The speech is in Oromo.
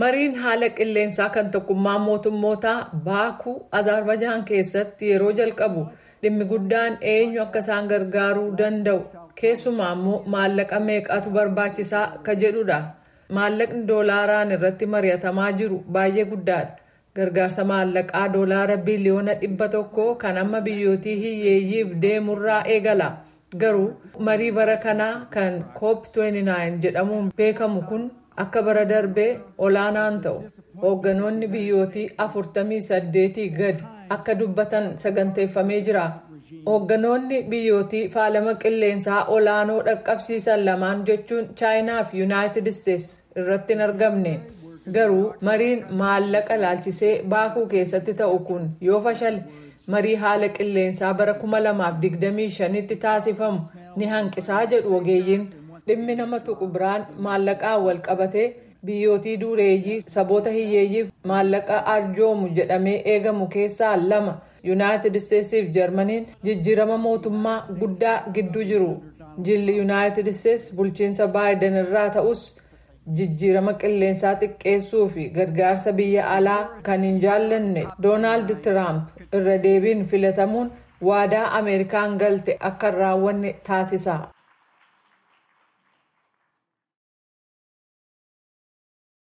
Mariin haala qilleensaa kan Tokkummaa Mootummootaa Baakuu, Azerbajaan keessatti yeroo jalqabu dhimmi guddaan eenyu akka isaan gargaaruu danda'u, keessumaa immoo maallaqa meeqatu barbaachisaa ka jedhudha. Maallaqni doolaaraan irratti mari'atamaa jiru baay'ee guddaadha. Gargaarsa maallaqaa doolaara biliyoona 100 kan amma biyyootii hiyyeeyyiif deemurraa eegala. Garuu marii bara kanaa kan COP 29 jedhamuun beekamu kun akka bara darbee olaanaan ta'u. Hoogganoonni biyyootii 48 gadi akka dubbatan saganteeffamee jira. Hoogganoonni biyyootii faalama qilleensaa olaanoo dhaqqabsiisan lamaan, jechuun Chaayinaa fi Yuunaayitid Isteets, irratti hin argamne. Garuu mariin maallaqa laalchisee Baakuu keessatti ta'u kun yoo fashale, marii haala qilleensaa bara 2025tti taasifamu ni hanqisaa jedhu ogeeyyiin. Dhimmi nama tuqu biraan maallaqaan wal qabatee biyyootii dureeyyii saboota hiyyeeyyiif maallaqa arjoomu jedhamee eegamu keessaa lama, Yuunaayitid Isteetsiif Jarmaniin, jijjiirama mootummaa guddaa gidduu jiru. Jilli Yuunaayitid Isteets bulchiinsa Baayiden irraa ta'us, jijjiirama qilleensaa xiqqeessuu fi gargaarsa biyya alaa kan hin jaallanne Doonaald Tiraamp irra deebiin filatamuun waadaa Ameerikaan galte akka hin raawwanne taasisa.